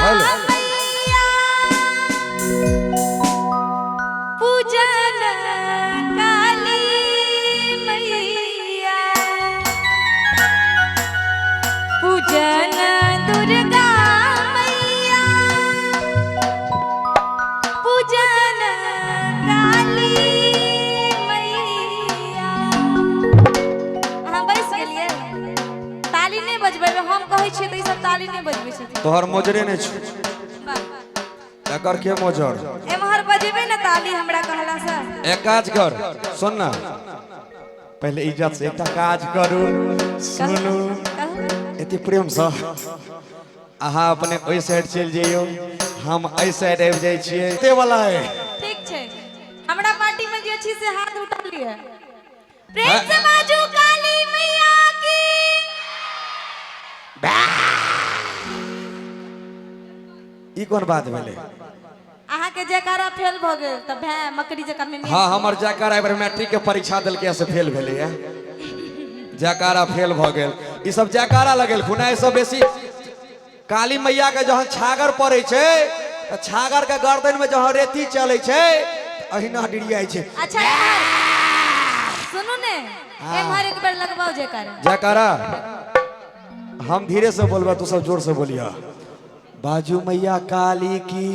Hello. मैया, पूजन काली मैया, पूजन दुर्गा मैया, पूजन काली मैया। अहाँ बैस गेलियै? ताली नहि बजबै। हम कहै छियै तऽ ई सब ताली नहि बजबै छथिन। तोहर मोजरे नहि छौ। वाह। एकर के मोजर? एम्हर बजेबै ने ताली हमरा कहला से। एक काज कर, सुन ना, पहिले इज्जत से एकटा काज करू, सुनू। कहू। एते प्रेम से अहाँ अपने ओहि साइड चलि जइयौ, हम एहि साइड आबि जाइ छियै। एते वाला है। ठीक छै, हमरा पार्टी में जे छी से हाथ उठा लिअ। प्रेम से बाजू काली मैया की। ई कोन बात भेलै? अहाँ के जयकारा फेल भऽ गेल तऽ भै मकड़ी जकाँ में। हाँ, हमर जयकारा एहि बेर मैट्रिक के परीक्षा देलकै से फेल भेलैए। जयकारा फेल भऽ गेल। ई सब जयकारा लगेलखुन हेँ। एहिसँ बेसी काली मैया के जहन छागर पड़ै छै तऽ छागर के गर्दन में जहन रेती चलै छै तऽ अहिना डिरियाइ छै। अच्छा, एम्हर सुनू ने, एम्हर एक बेर लगबाउ जयकारा। जयकारा हम धीरे से बोलबा, तू सब जोर से बोलिया। बाजू मैया काली की।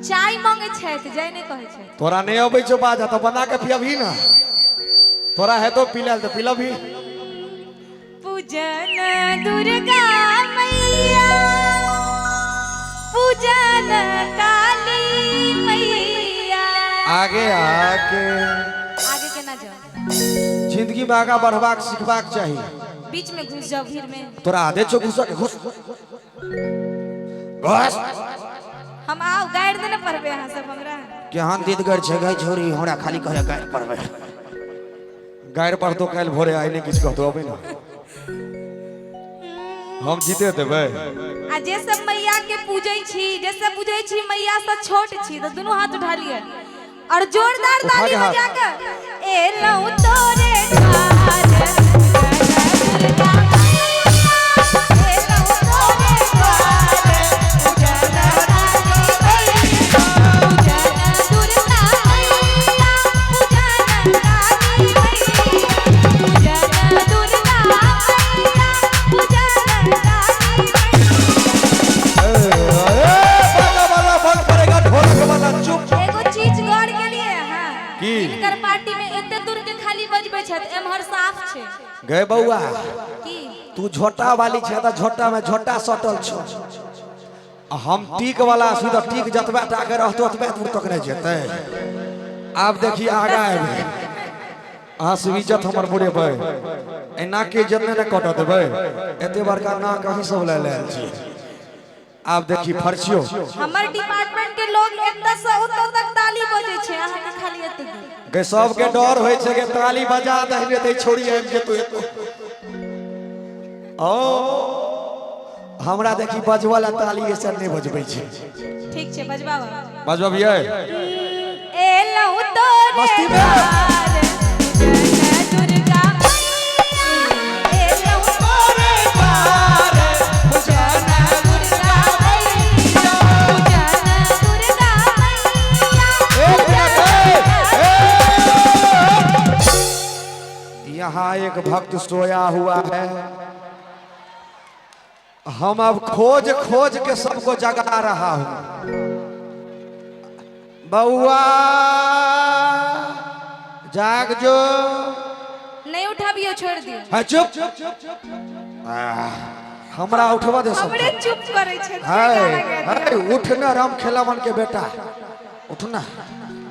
चाय मांगे छथि, जय नहि कहै छथि। तोरा नहीं अबै छौ बाजा तऽ बना के पियबही ना। तोरा है तो पी लेल, तऽ पिलबही। पूजन दुर्गा मैया, पूजन काली मैया। आगे आके। आगे केना जाओ? जिंदगी में आगा बढ़बाक सिखबाक चाही। बीच में घुस जाओ भीड़ में। तोरा आदे छौ घुसऽ के? घुस घुस। हम आउ गारि देने पड़बै अहाँ सब हमरा। केहन दीदगर छै गै छोरी, हमरा खाली कहे गारि पढ़बै। गारि पढ़तो काल्हि भोरे, आइ नहि किछु कहतो। अबै ने, हम जीते देबै। आ जे सब मैया के पूजै छी, जे सब बुझै छी मैया से छोट छी, तऽ दुनू हाथ उठा लिअ और जोरदार उठा ताली के हाथ। बजा के एलहुँ तोरे द्वार, दुर्गा मैया, एलहुँ तोरे द्वार, पूजन काली मैया, पूजन दुर्गा मैया, पूजन काली मैया, पूजन दुर्गा मैया, पूजन काली मैया। बाजा वाला बंद पड़ेगा, ढोलक वाला चुप। एगो चीज गौर के लिए हाँ? की? हिनकर पार्टी में एते दूर के खाली बजबै छथि, एम्हर साफ छै। गए बौआ। की? तू झोटा वाली छै तऽ झोटा में झोटा सटल छौ आ हम टीक वाला छी तऽ टीक जतबे टा के रहतो ओतबे दूर तक नहि जेतै। आब देखी, आगा एबै, अहाँ सब इज्जत हमर बुढ़ेबै? एहि नाक के इज्जत नहि ने कटऽ देबै। एते बड़का नाक अहीं सब लए लायल छी। आब देखी फरसियो। हमर डिपार्टमेंट के लोग एतऽ से ओतऽ तक ताली बजै छै, अहाँ के खाली एते दूर। गे, सबके डर होइ छै के ताली बजा दही तऽ छोड़ी आबि जेतौ एतो। ओ हमरा देखी, बजबऽ ला ताली ऐसे नहि बजबै छै। ठीक छै, बजबाबऽ। बजबबियै। एलहुँ तोरे मस्ती में। द्वार, पूजन दुर्गा मैया, एलहुँ तोरे द्वार, पूजन दुर्गा मैया, पूजन दुर्गा मैया। एक मिनट, ए, ए। यहाँ एक भक्त सोया हुआ है। हम अब खोज खोज के सबको जगा रहा हूं। बउआ, जाग जो। नहीं उठाबियो, छोड़ दियो। है, चुप। हमरा उठवा दे सब। हमरे चुप करै छै। हाय हाय, उठ ना राम खेलावन के बेटा, उठ ना।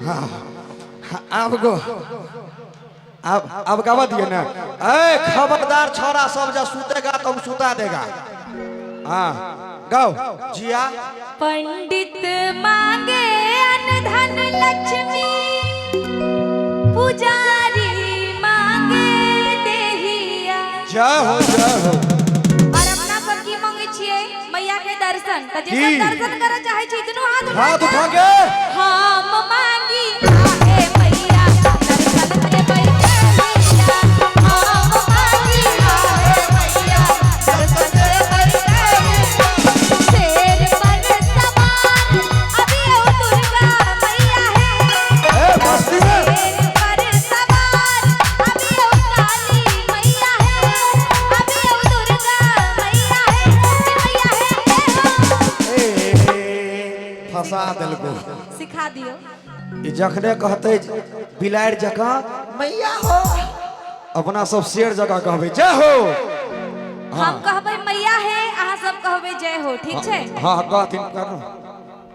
हाँ हाँ, आब गो, अब गावा दिए ना। ए खबरदार, छोरा सब जब सुतेगा तो हम सुता देगा। हाँ, गाओ जिया। पंडित मांगे अन्न धन लक्ष्मी, पुजारी मांगे देहिया। जय हो, जय हो। और अपना सब की मांगे छियै? मैया के दर्शन। तऽ जे की? सब दर्शन करऽ चाहै छी, दुनू हाथ उठा हाथ के। उठा के। हम मांगी आहे मैया, दर्शन देबै कहिया। हम मांगी आहे मैया, दर्शन देबै कहिया। फंसा देलको। सिखा दियो। ई जखने कहते बिलाड़ि जकाँ मैया हो, अपना सब शेर जकाँ कहबै जय हो। हम कहबै मैया है, अहाँ सब कहबै जय हो, ठीक छै? हाँ कहथिन करू।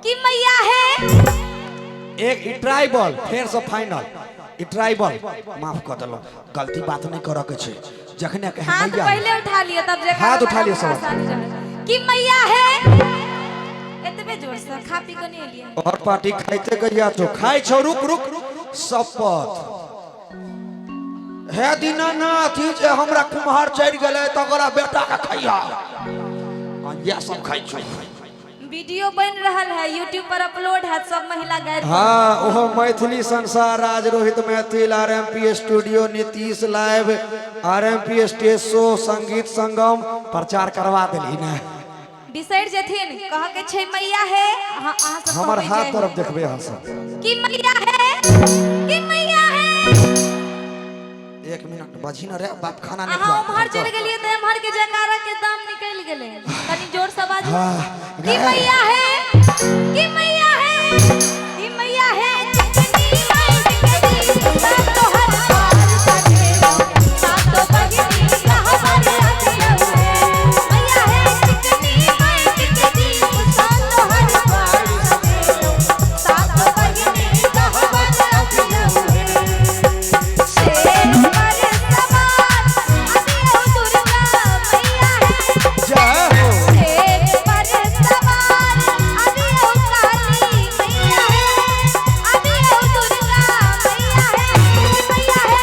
कि मैया है। एक ई ट्राइबल फेर से फाइनल। ई ट्राइबल माफ कर देलहुँ, गलती बात नहीं करऽ के छै। जखने कहे हाथ मैया पहले उठा लियो तब जयकारा हाथ उठा लियो सब। आसान हो जायत। कि मैया है, एतबे जोर से खा पी के नहीं एलियै। और पार्टी खाइते कहिया तो खाइ छौ। रुक रुक, शपथ हे दीनानाथ ई जे हमरा कुम्हार चढ़ि गेलै तकरा बेटा के खैया। इएह सब खाइ छौ। वीडियो बन रहल है, यूट्यूब पर अपलोड है, सब महिला गायब। हाँ, ओहो Maithili Sansar, Raj Rohit Maithil, R M P studio, Nitish live, R M P stage show, Sangeet Sangam, प्रचार करवा देली ने। बिसरि जेथिन, कह के छै मैया है, अहाँ अहाँ सब हमर कहबै हाथ जय हो। तरफ देखबै अहाँ सब। कि मैया है, कि मैया है। एक मिनट बजी न रे बाप, खाना नहीं अहाँ खुआ। उम्हर चलि गेलियै तऽ एम्हर के जयकारा के दाम निकलि गेलै। कनि जोर से बाजू। हाँ, कि मैया है, कि मैया है, कि मैया है। चिकनी माई चिकनी, सातो हर पार सजेलो, सातो बहिनी कहवर अतियौ है। मैया है चिकनी माई चिकनी, सातो हर पार सजेलो, सातो बहिनी कहवर अतियौ है। शेर पर सवार अतियौ दुर्गा मैया है। जय हो। शेर पर सवार अबियो काली मैया है, अबियो दुर्गा मैया है, मैया है।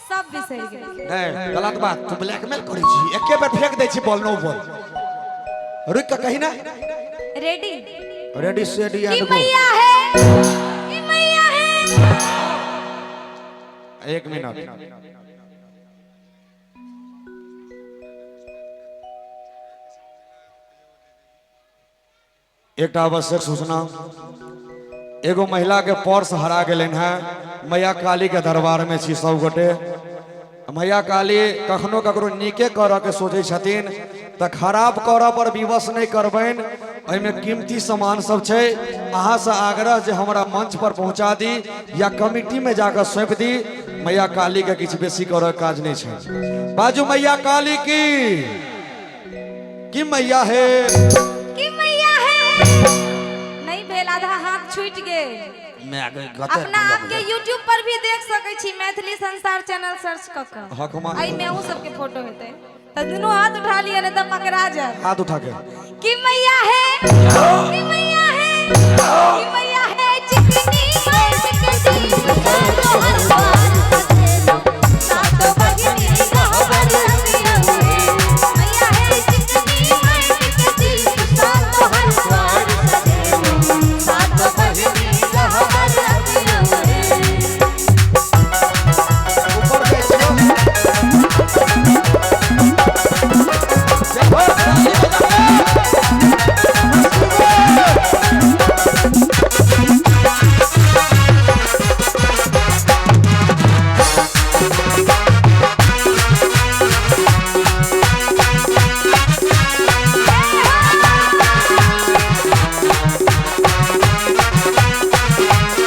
सब बिसरि गेल। नहीं गलत बात, तू ब्लैकमेल करै छी। एके बेर फेंक दै छी बॉल, नो बॉल। रुक के कही ना। रेडी? रेडी सेडी कि एंड गो। मैया है, कि मैया है। एक मिनट, एकटा आवश्यक सूचना। एगो महिला के पर्स हरा गेलनि हेँ। मैया काली के दरबार में छी सब गोटे। मैया काली कखनो ककरो नीके करऽ के सोचै छथिन तऽ खराब करऽ पर विवश नहि करबनि। एहिमे कीमती सामान सब छै। अहाँसँ आग्रह जे हमरा मंच पर पहुँचा दी या कमिटी में जाकर सौंपि दी। मैया काली के किछु बेसी करऽ के काज नहि छै। बाजू मैया काली की मैया हे। कि मैया है। नहीं भेल, आधा हाथ छूटि गेल। अपना आप के यूट्यूब पर भी देख सकै छी, मैथिली संसार चैनल सर्च कऽ कऽ। हक मा- एहिमे अहूँ सबके फोटो हेतै। तऽ दुनू हाथ उठा लिअ, नहि तऽ पकड़ा जायत। हाथ उठा के। कि मैया है, कि मैया है, कि मैया